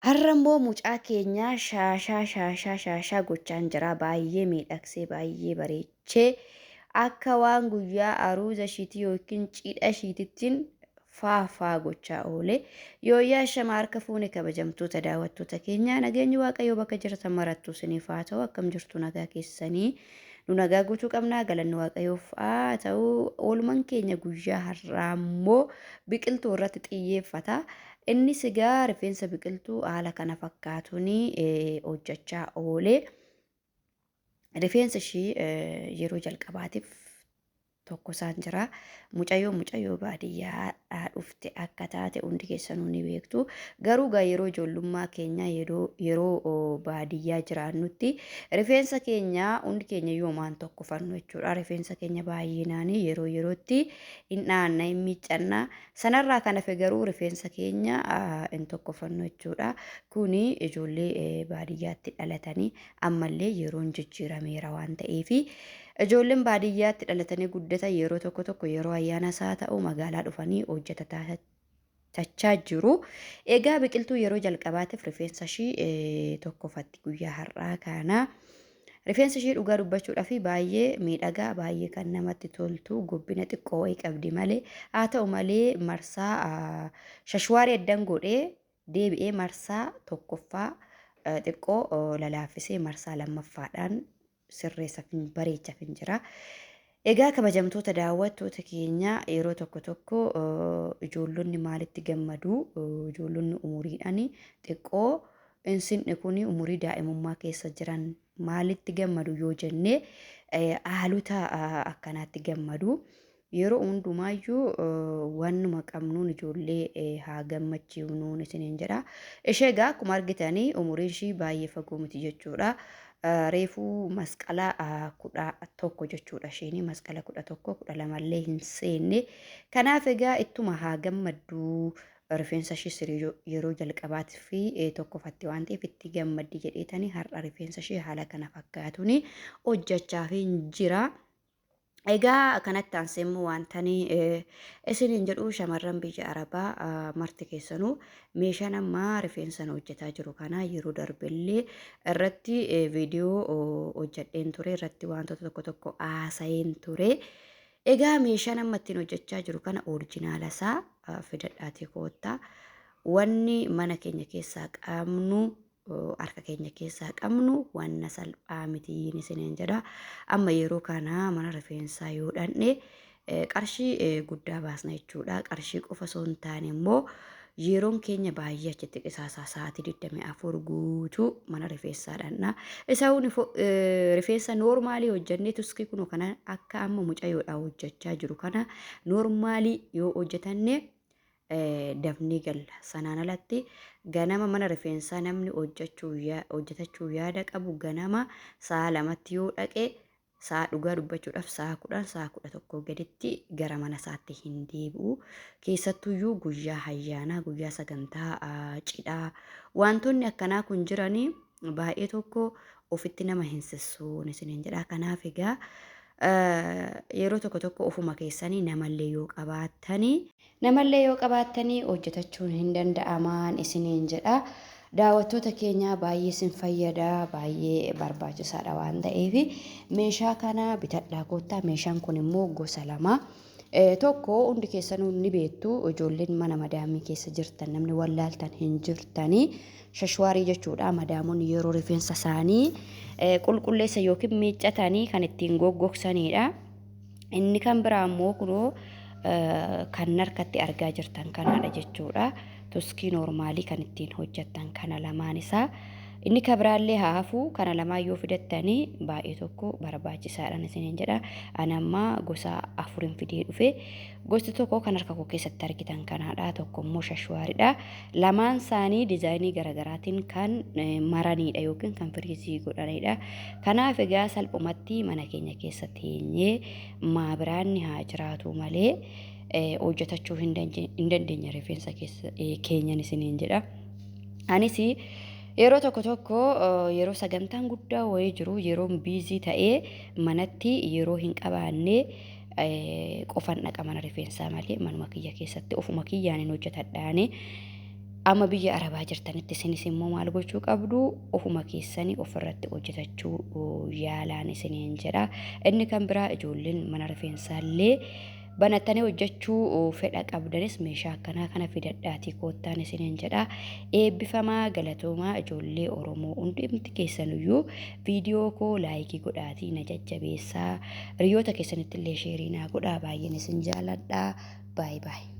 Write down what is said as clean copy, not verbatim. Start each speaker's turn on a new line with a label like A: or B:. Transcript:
A: Har'a immoo mucaa keenya shaashaa shaashaa shaashaa gochaan jira. Baay'ee miidhagsee baay'ee bareechee akka waan guyyaa aruuza ishiitii yookiin cidha ishiitittiin faafaa gochaa oole. Yooyyaa shama harka fuune kabajamtoota daawwattoota keenya, nageenyi Waaqayyoo bakka jirtan marattu isiniif haa ta'u. Akkam jirtu? Nagaa keessanii? Nu nagaa guutuu qabnaa, galanni Waaqayyoof haa ta'u. Oolman keenya guyyaa har'aa immoo biqiltuu irratti xiyyeeffata. Innis egaa rifeensa biqiltuu haala kana fakkaatuun hojjechaa oole. Rifeensa ishii yeroo jalqabaatiif tokko isaan jira. Mucayyoo mucayyoo baadiyyaa dhufte akka taate hundi keessanuu ni beektu. Garuu gaa yeroo ijoollummaa keenya yeroo baadiyyaa jiraannutti rifeensa keenya hundi keenya yoomaan tokkofannu jechuudha. Rifeensa keenya baay'inaan yeroo yerootti hin dhaanna, hin miiccanna. Sanarraa kan hafe garuu rifeensa keenya hin tokkofannu jechuudha. Kuni ijoollee baadiyyaatti dhalatanii ammallee yeroon jijjiirameera waan ta'eefi ijoolleen baadiyyaatti dhalatanii guddatan yeroo tokko tokko yeroo ayyaana isaa ta'u magaalaa dhufanii hojjetachaa jiru. Egaa biqiltuu yeroo jalqabaatiif rifeensa ishii tokkofatti guyyaa har'aa kana. Rifeensa ishii dhugaa dubbachuudhaaf baay'ee miidhagaa, baay'ee kan namatti toltu, gobbina xiqqoo wayii qabdi malee, haa ta'u malee marsaa shashwaarii addan godhee deebi'ee marsaa tokkoffaa xiqqoo lalaaffisee marsaa lammaffaadhaan sirreessaaf bareechaaf hin jira. Egaa kabajamtoota daawwattoota keenya, yeroo tokko tokko ijoollonni maalitti gammadu? Ijoollonni umuriidhaan xiqqoo insinni kun umurii daa'imummaa keessa jiran maalitti gammadu yoo jenne, haalota akkanaatti gammadu. Yeroo hundumaayyuu wannuma qabnuun ijoollee haa gammachiifnuun isiniin jedha. Ishee egaa akkuma argitanii umuriin ishii baay'ee fagoo miti jechuudha. Reefuu masqala 11 jechuudha isheen, masqala 11, 12llee hin seenne. Kanaaf egaa ittuma haa gammaddu, rifeensa ishee sirii yeroo jalqabaatii fi tokkoffatti waan ta'eef itti gammaddi jedheetanii har'a rifeensa ishee haala kana fakkaatuun hojjechaa jira. Egaa kanatti aansee immoo wantani isiniin jedhu, shamarran biyya Arabaa marti keessanuu meeshaan ammaa rifeensan hojjetaa jiru kana yeroo darbellee irratti viidiyoo hojjedheen ture, irratti wantoota tokko tokko haasa'een ture. Egaa meeshaan amma ittiin hojjechaa jiru kana original isaa fidadhaatii koottaa. Wanni mana keenya keessaa qabnu, harka keenya keessaa qabnu wanna salphaa mitiin isiniin jedha. Amma yeroo kana mana rifeensaa yoo dhanne qarshii guddaa baasna jechuudha. Qarshii qofa osoo hin taane immoo yeroon keenya baay'ee achitti qisaasaa, sa'aatii 24 guutuu mana rifeensaa dhanna. Isa rifeensa normal hojjennee tuskii kun kana akka amma mucayyoodhaa hojjechaa jiru kana normal yoo hojjetanne dafnee galla. Sanaan alatti ganama mana rifeensaa namni hojjetachuu yaada qabu ganama sa'a 2tti yoo dhaqe, sa'a dhugaa dubbachuudhaaf sa'a 10, sa'a 11 gaditti gara mana isaatti hin deebi'u. Keessattuyyuu guyyaa ayyaanaa, guyyaa sagantaa cidhaa wantoonni akkanaa kun jiranii baay'ee tokko ofitti nama hin sissuun isiniin jedha. Kanaaf egaa yeroo tokko tokko ofuma keessanii namallee yoo qabaattanii hojjetachuun hin danda'amaan isiniin jedha. Daawwattoota keenya, baay'ee isin fayyada, baay'ee barbaachisaadha waan ta'eef meeshaa kana bitadhaa koottaa. Meeshaan kun immoo gosa lama. Tokko hundi keessanuu ni beektu, ijoolleen mana madaamii keessa jirtan namni wallaaltan hin jirtanii, shashwaarii jechuudha. Madaamonni yeroo rifeensa isaanii qulqulleessa yookiin miiccatanii kan ittiin goggogsanidha. Inni kan biraa immoo kunoo kan harkatti argaa jirtan kanadha jechuudha. Tuskii normal kan ittiin hojjettan kana lamaan isaa. Inni kan biraallee haa hafu, kana lamaan yoo fidattanii baay'ee tokko barbaachisaadha isiniin jedha. Ani amma gosa afurin fidee dhufe. Gosti tokko kan harka koo keessatti argitan kanadha. Tokko immoo shashwaaridha. Lamaan isaanii design garaagaraatiin kan maranidha yookiin kan frizz godhanidha. Kanaaf egaa salphumatti mana keenya keessa teenyee maabiraanni haa jiraatu malee hojjetachuu hin dandeenya rifeensa keenyan isiniin jedha. Anis yeroo tokko tokko yeroo sagantaan guddaa wayii jiru, yeroon busy ta'ee manatti yeroo hin qabaanne qofan dhaqa mana rifeensaa malee manuma kiyya keessatti ofuma kiyyaan hin hojjetadhaani. Amma biyya Arabaa jirtanitti isinis immoo maal gochuu qabdu? Ofuma keessanii ofirratti hojjetachuu yaalaan isiniin jedha. Inni kan biraa, ijoolleen mana rifeensaallee banattanii hojjechuu fedha qabdanis, meeshaa akkanaa kana fidadhaatii koottaan isiniin jedha. Eebbifamaa, galatoomaa. Ijoollee Oromoo hundumti keessanuyyuu viidiyoo koo like godhaatii na jajjabeessaa. Hiriyoota keessanitti illee share naa godhaa. Baay'een isin jaaladha. Baay'ee baay'ee.